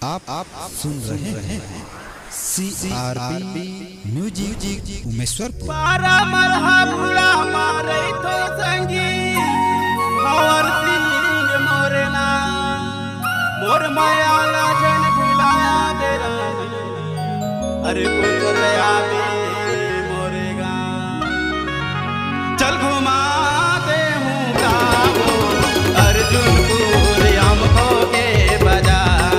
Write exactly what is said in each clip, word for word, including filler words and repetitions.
आप, आप सुन रहे हैं CRP Music उमेश्वरपुर। पारा मरहा बुढ़ा मारे तो संगी, हवर सिंह मोरे ना, मोर माया ला जन भुला दे रानी, अरे कुछ दया दे मोरे गा। चल घुमा दे हूँ गाँव अर्जुनपुर अमखो के बाजार।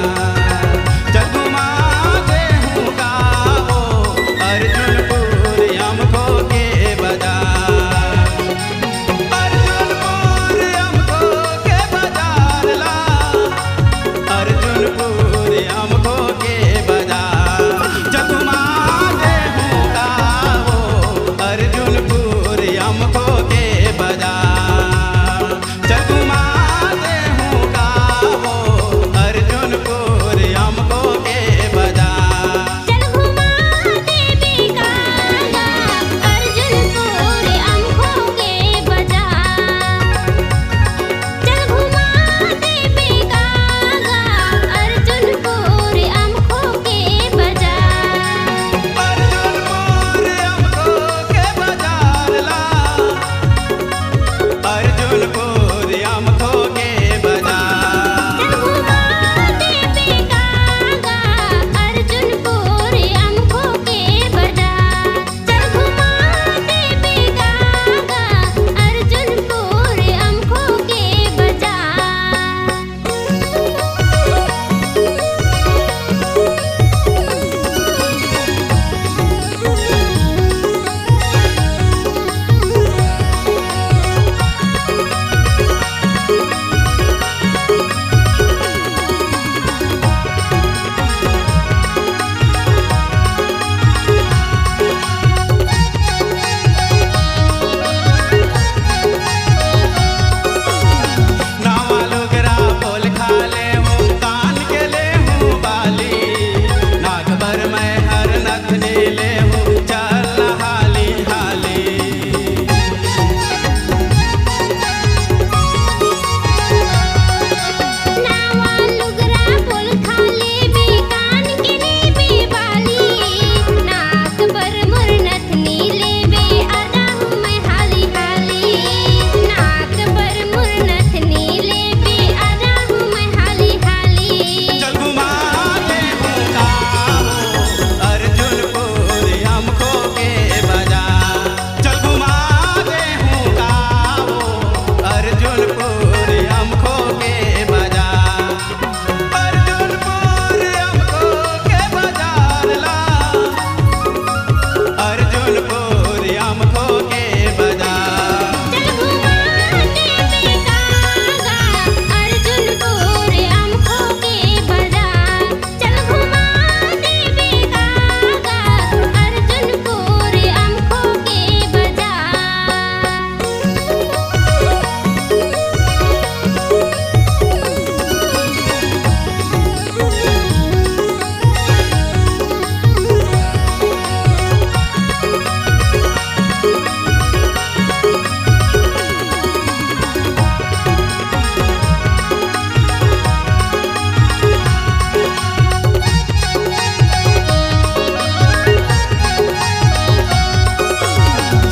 चल घुमा दे हूँ गाँव अर्जुनपुर अमखो के बाजार। अर्जुनपुर अमखो के बाजार ला, अर्जुनपुर अमखो के बाजार। चल घुमा दे हूँ गाँव अर्जुनपुर अमखो के बाजार। चल घुमा दे हूँ गाँव अर्जुनपुर अमखो के बाजार। चल घुमा देबे का गा अर्जुनपुर अमखो के बाजार। चल घुमा देबे का गा अर्जुनपुर अमखो के बाजार। अर्जुनपुर अमखो के बाजार ला, अर्जुनपुर अमखो के बाजार। चल घुमा देबे का गा अर्जुनपुर अमखो के बाजार। चल घुमा देबे का गा अर्जुनपुर अमखो के बाजार। नावा लुगरा पोलखा ले हूँ, कान के ले हूँ बाली, नाक बर मैं हर नथनी ले हूँ, चल हाली हाली। नावा लुगरा पोलखा लेबे, कान के लेबे बाली, नाक बर मोर नथनी लेबे, आ जाहूँ मैं हाली हाली। नाक बर मोर नथनी लेबे, आ जाहूँ मैं हाली हाली। चल घुमा दे हूँ गाँव अर्जुनपुर अमखो के बाजार। चल घुमा दे हूँ गाँव अर्जुनपुर अमखो के बाजार। अर्जुनपुर अमखो के बाजार ला, अर्जुनपुर अमखो के बाजार। चल घुमा देबे का गा अर्जुनपुर अमखो के बाजार। चल घुमा देबे का गा अर्जुनपुर अमखो के बाजार।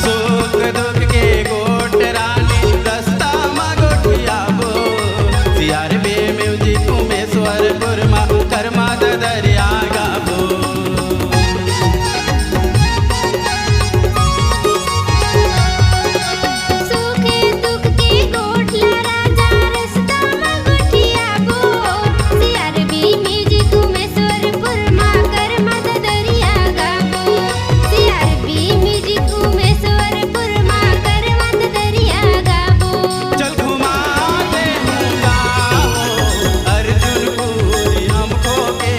सुख दुख के गोठ रानी रस्ता म गोठियाबो। CRP Music उमेश्वरपुर म करमा ददरिया गाबो। सुख दुख के गोठ ला राजा रस्ता म गोठियाबो। CRP Music उमेश्वरपुर म करमा ददरिया गाबो। CRP Music उमेश्वरपुर म करमा ददरिया गाबो। चल घुमा दे हूँ गाँव अर्जुनपुर अमखो के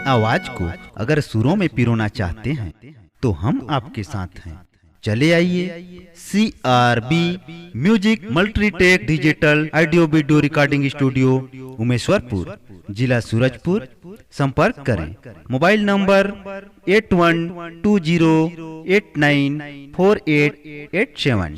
आवाज को अगर सुरों में पिरोना चाहते हैं तो हम आपके साथ हैं। चले आइए, C R B Music Multitech Digital Audio Video Recording Studio, Umeshwarpur, जिला सूरजपुर। संपर्क करें, mobile number eight one two zero eight nine four eight eight seven।